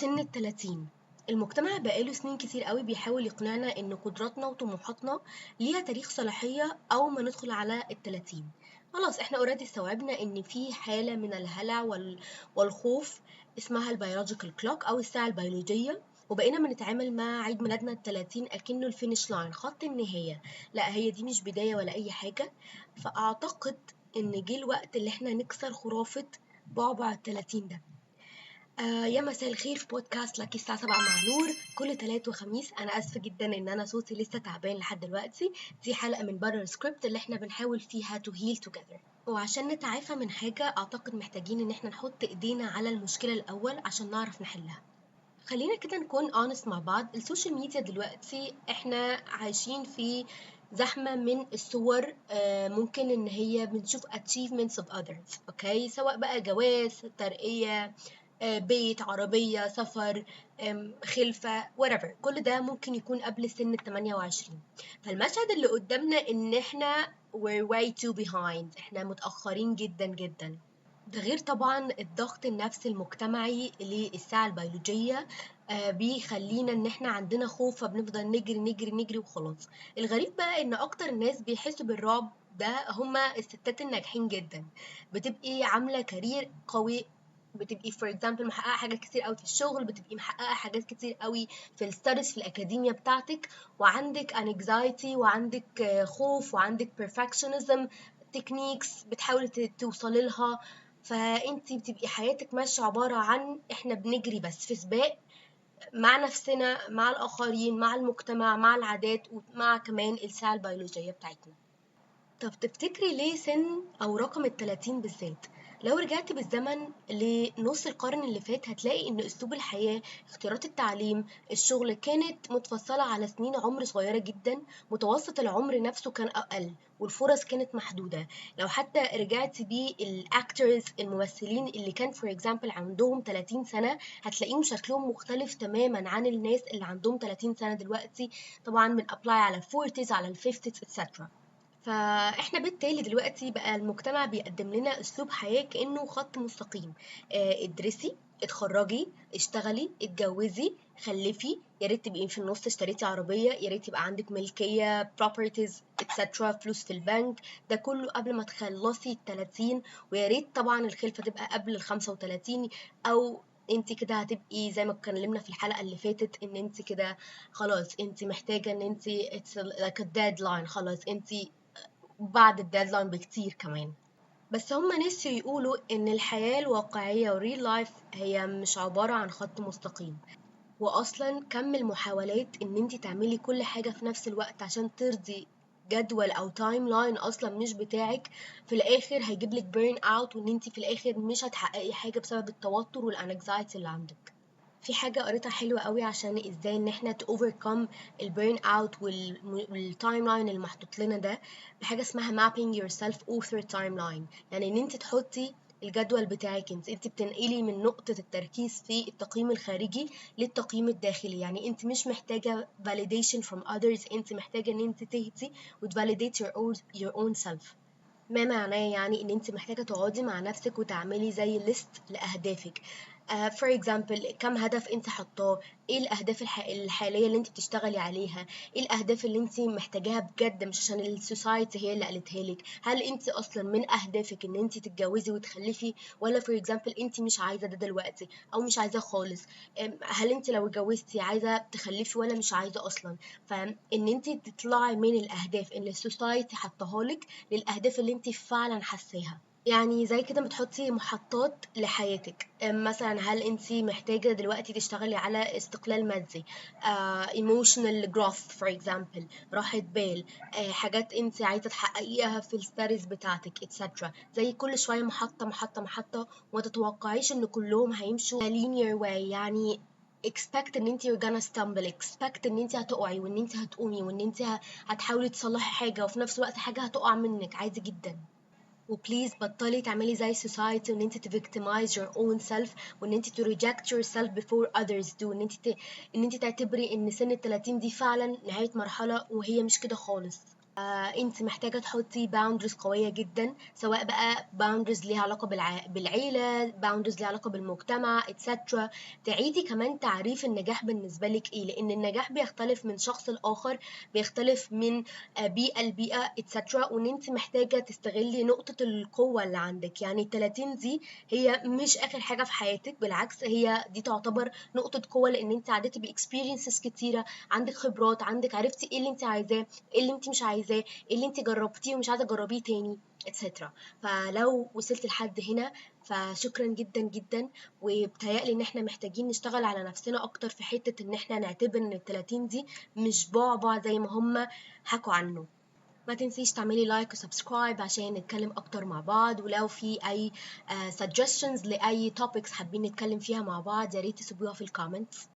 سن 30. المجتمع بقاله سنين كتير قوي بيحاول يقنعنا ان قدراتنا وطموحاتنا ليها تاريخ صلاحية اول ما ندخل على 30. خلاص احنا already استوعبنا ان في حالة من الهلع والخوف اسمها ال biological clock او الساعة البيولوجية، وبقينا بنتعامل مع عيد ميلادنا 30 اكنه ال finish line، خط النهاية. لا، هي دي مش بداية ولا اي حاجة. فاعتقد ان جه الوقت اللي احنا نكسر خرافة بعبع 30 ده. يا مساء الخير في بودكاست لكي الساعة 7 مع نور، كل تلات وخميس. أنا آسفة جدا إن أنا صوتي لسه تعبان لحد دلوقتي. دي حلقة من بره السكريبت اللي احنا بنحاول فيها to heal together. وعشان نتعافى من حاجة أعتقد محتاجين إن احنا نحط إيدينا على المشكلة الأول عشان نعرف نحلها. خلينا كده نكون honest مع بعض. ال social media دلوقتي احنا عايشين في زحمة من الصور، ممكن إن هي بنشوف achievements of others، okay؟ سواء بقى جواز، ترقية، بيت، عربية، سفر، خلفة، whatever. كل ده ممكن يكون قبل سن 28. فالمشهد اللي قدامنا إن إحنا we're way too behind، إحنا متأخرين جدا جدا. ده غير طبعا الضغط النفسي المجتمعي للساعة البيولوجية، بيخلينا إن إحنا عندنا خوف، فبنفضل نجري نجري نجري وخلاص. الغريب بقى إن أكتر الناس بيحسوا بالرعب ده هما الستات الناجحين جدا. بتبقي عاملة career قوي، بتبقي for example محققة حاجات كتير قوي في الشغل، بتبقي محققة حاجات كتير قوي في ال studies، في الأكاديمية بتاعتك، وعندك anxiety وعندك خوف وعندك perfectionism techniques بتحاولي توصلي لها. فانتي بتبقي حياتك ماشية عبارة عن احنا بنجري بس في سباق مع نفسنا، مع الآخرين، مع المجتمع، مع العادات، ومع كمان الساعة البيولوجية بتاعتنا. طب تفتكري ليه سن أو رقم 30 بالذات؟ لو رجعت بالزمن لنص القرن اللي فات هتلاقي إن أسلوب الحياة، اختيارات التعليم، الشغل كانت متفصلة على سنين عمر صغيرة جدا، متوسط العمر نفسه كان أقل، والفرص كانت محدودة. لو حتى رجعت بيه ال actors، الممثلين اللي كان for example عندهم 30 سنة، هتلاقيهم شكلهم مختلف تماما عن الناس اللي عندهم 30 سنة دلوقتي. طبعا بن apply على ال 40s، على ال 50s، etc. فإحنا بالتالي دلوقتي بقى المجتمع بيقدم لنا أسلوب حياة كأنه خط مستقيم. ادرسي، اتخرجي، اشتغلي، اتجوزي، خلفي، يا ريت تبقي في النص اشتريتي عربية، يا ريت يبقى عندك ملكية، properties، etc، فلوس في البنك، ده كله قبل ما تخلصي 30. ويا ريت طبعا الخلفة تبقى قبل 35، أو انت كده هتبقي زي ما اتكلمنا في الحلقة اللي فاتت ان انت كده خلاص انت محتاجة ان انت it's like a deadline، خلاص انت بعد ال deadline بكتير كمان. بس هم نسيوا يقولوا ان الحياة الواقعية وال real life هي مش عبارة عن خط مستقيم، واصلا كم المحاولات ان انت تعملي كل حاجة في نفس الوقت عشان ترضي جدول او timeline اصلا مش بتاعك، في الاخر هيجيب لك burn out، وان انت في الاخر مش هتحققي حاجة بسبب التوتر وال anxiety اللي عندك. في حاجة قريتها حلوة قوي عشان ازاي ان احنا to overcome ال burn out وال timeline المحطوط لنا ده، بحاجة اسمها mapping your self author timeline. يعني ان انت تحطي الجدول بتاعك انت، انت بتنقلي من نقطة التركيز في التقييم الخارجي للتقييم الداخلي. يعني انت مش محتاجة validation from others، انت محتاجة ان انت تهدي وت validate your own self. ما معناه يعني ان انت محتاجة تقعدي مع نفسك وتعملي زي list لأهدافك. For example كم هدف انت حطاه، ايه الاهداف الحالية اللي انت بتشتغلي عليها، ايه الاهداف اللي انت محتاجاها بجد مش عشان ال society هي اللي قالتها لك. هل انت اصلا من اهدافك ان انت تتجوزي وتخلفي، ولا for example انت مش عايزة ده دلوقتي او مش عايزاه خالص؟ هل انت لو اتجوزتي عايزة تخلفي ولا مش عايزة اصلا؟ فان انت تطلعي من الاهداف اللي ال society حطاها لك للاهداف اللي انت فعلا حاساها. يعني زي كده بتحطي محطات لحياتك. مثلا هل انتي محتاجة دلوقتي تشتغلي على استقلال مادي، emotional growth for example، راحة بال، حاجات انتي عايزة تحققيها في ال studies بتاعتك etc. زي كل شوية محطة محطة محطة، وما تتوقعيش ان كلهم هيمشوا linear way. يعني expect ان انتي you're gonna stumble، expect ان انتي هتقعي وان انتي هتقومي وان انتي هتحاولي تصلحي حاجة، وفي نفس الوقت حاجة هتقع منك عادي جدا. و please بطلي تعملي زي society وان انت ت victimize your own self، وان انت to reject yourself before others do، ان انت تعتبري ان سن 30 دي فعلا نهاية مرحلة، وهي مش كده خالص. انت محتاجة تحطي boundaries قوية جدا، سواء بقى boundaries ليها علاقة بالعيلة، boundaries ليها علاقة بالمجتمع etc. تعيدي كمان تعريف النجاح بالنسبة لك ايه، لان النجاح بيختلف من شخص لآخر، بيختلف من بيئة لبيئة etc. وان انت محتاجة تستغلي نقطة القوة اللي عندك. يعني ال 30 دي هي مش اخر حاجة في حياتك، بالعكس هي دي تعتبر نقطة قوة، لان انت عديتي ب experiences كتيرة، عندك خبرات، عندك عرفتي ايه اللي انت عايزاه، ايه اللي انت مش عايزاه، ايه اللي انت جربتيه ومش عايزه تجربيه تاني etc. فلو وصلت لحد هنا فشكرا جدا جدا، وبتهيألي ان احنا محتاجين نشتغل على نفسنا اكتر في حتة ان احنا نعتبر ان ال 30 دي مش بعبع زي ما هم حكوا عنه. ما تنسيش تعملي like و subscribe عشان نتكلم اكتر مع بعض، ولو في اي suggestions لاي topics حابين نتكلم فيها مع بعض يا ريت تسيبوها في ال comments.